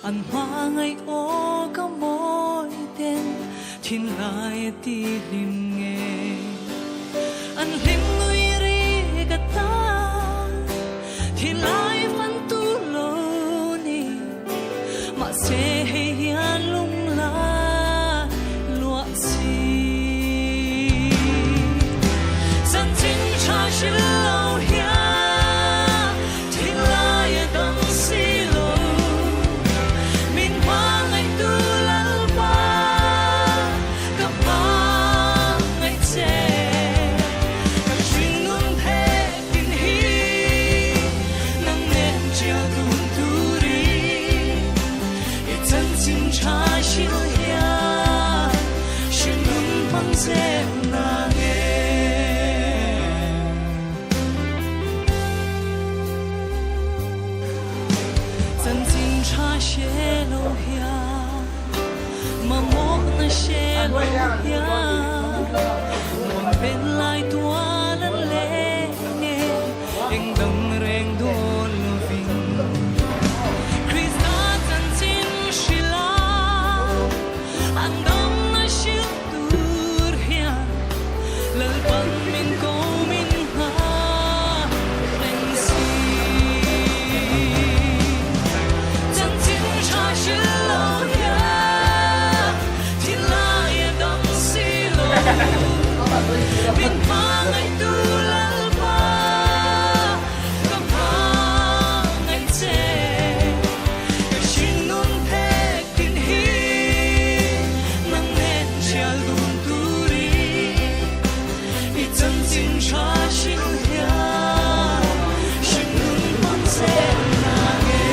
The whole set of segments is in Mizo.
An hmangaih aw ka mawi ten thinlai a ti hlim nge. An hlim nui ri ka tan thinlai fan tu lo ni. Mahse hei hian lunglai luah si. Chanchin tha hrilh lo hian thinlai a dang si lo. Min hmangaihtu Lalpa ka hmangaih che. Ka hringnun phekin hi nang nen ṭial dun turin i chanchin ṭha hrilh hian hringnun hmang zel nang e. Chanchin ṭha hre lo hian mamawhna hre lo hian nuam pen lai tual an leng e, eng dang reng dawn lovin. Krista chanchin hrilh a, an damna hrilh tur hian Lalpan min ko min nghah reng si. Chanchin tha hrilh lo hian thinlai a dam si lo. Min hmangaihtu Lalpa ka hmangaih che. Ka hringnun phek tin hi nang nen hrial dun turin i chanchin tha hrilh hian hringnun hmang zel nang e.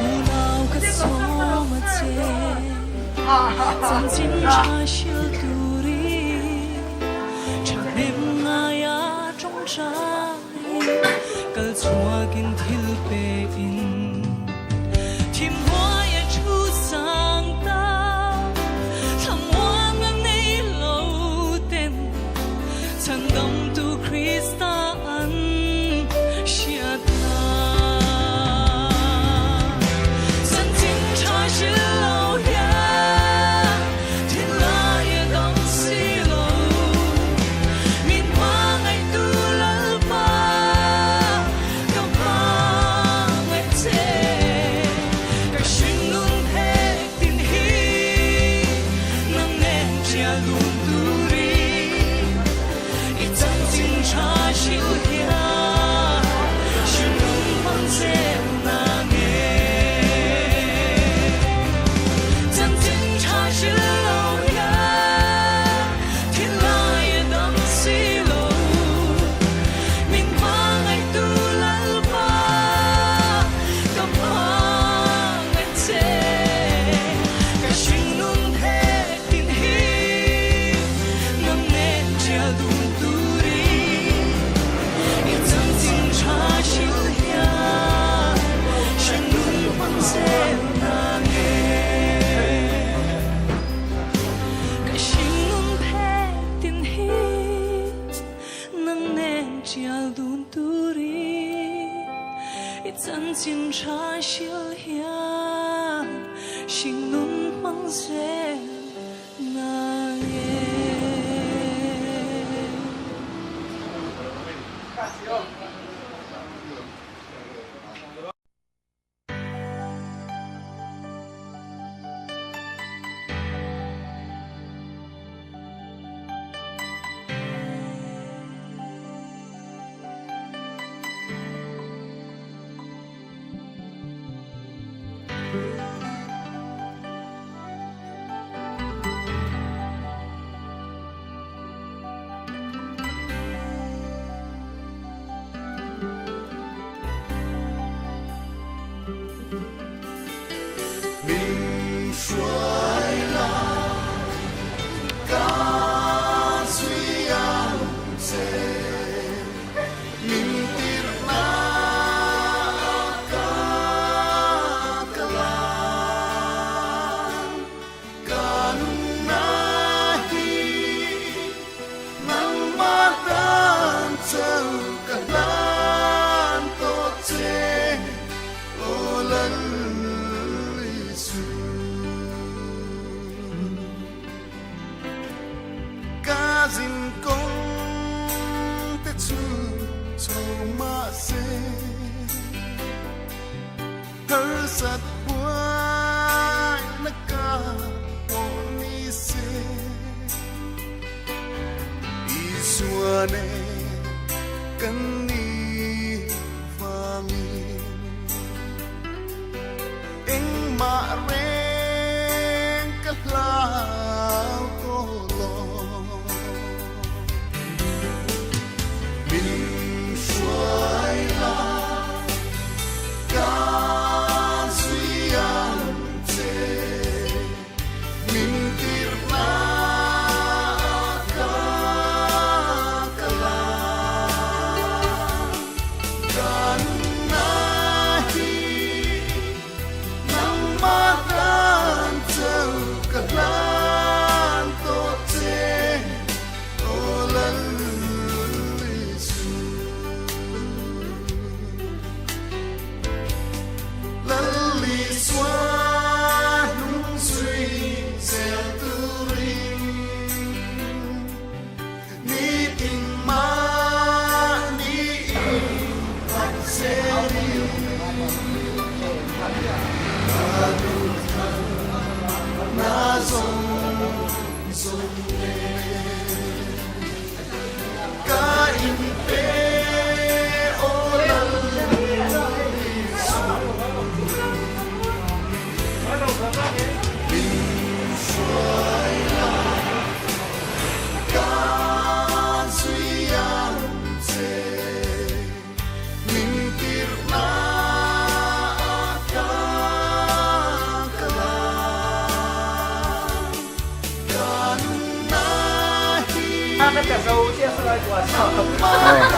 Unau ka sawm a che, chanchin tha hrilh turin thahnem ngaia tawngtai kal chhuakin thil pein thim huaia thu sang ta thlamuang a nei lo ten Chhandamtu Krista an hriat hna. Chanchin tha hrilh lo hian thinlai a dam si lo. Min hmangaihtu Lalpa ka hmangaih che. Ka hringnun phek tin hi nang nen ṭial dun turin i chanchin tha hrilh hian hringnun hmang zel nang e. Chanchin tha hrilh lo hian thinlai a dam si lo. Min hmangaihtu Lalpa ka hmangaih che. Ka hringnun phek tin hi nang nen ṭial dun turin i chanchin ṭha hrilh hian hringnun hmang zel nang e. Ka hringnun phek tin hi nang nen ṭial dun turin i chanchin ṭha hrilh hian hringnun hmang zel nang e. chal ka hlan tawh che aw Lal Isu. Ka zin kawng te chu chho mahse harsat buai na ka pawh ni se Isua nen kan ni vangin Engmah reng ka hlau tawh lo. Min hruai la ka zui ang che. Min tirhna ka kal a. Kan na hi nangmah tan chau ka hlan tawh che aw Lal Isu. Lal Isua hnung zui zel turin Nitin mahni in zelin ka duhthlan na zawng zawng nen ka inpe aw Lal Isu min hruai la. Ka zui ang che min tirhna ka kal a, ka nunna hi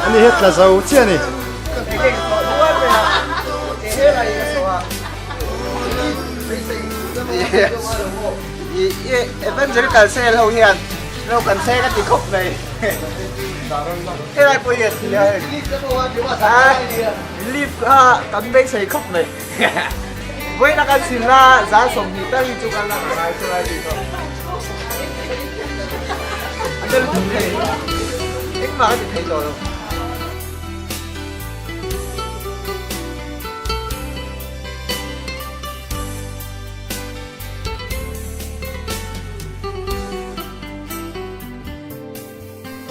Ani hi tla zo chiah a ni. Evangelical cell ho hian ro kan se ka ti khawp mai helai pawh hi a si a hei relief kha kan beisei khawp mai vawiin a kan sil na zan 20 tal hi chu kan la ngai chu lai bik a a tel tum thei engmah ka ti thei tawh lo.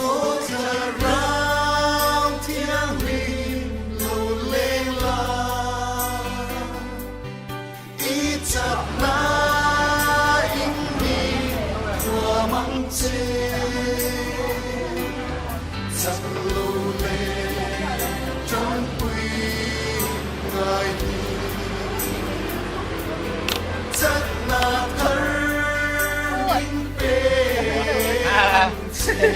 Aw thlarau thianghlim lo leng la, i chakna in mi thuam ang che. Chak lo leh tanpui ngai ni. Chakna thar min pe ang che.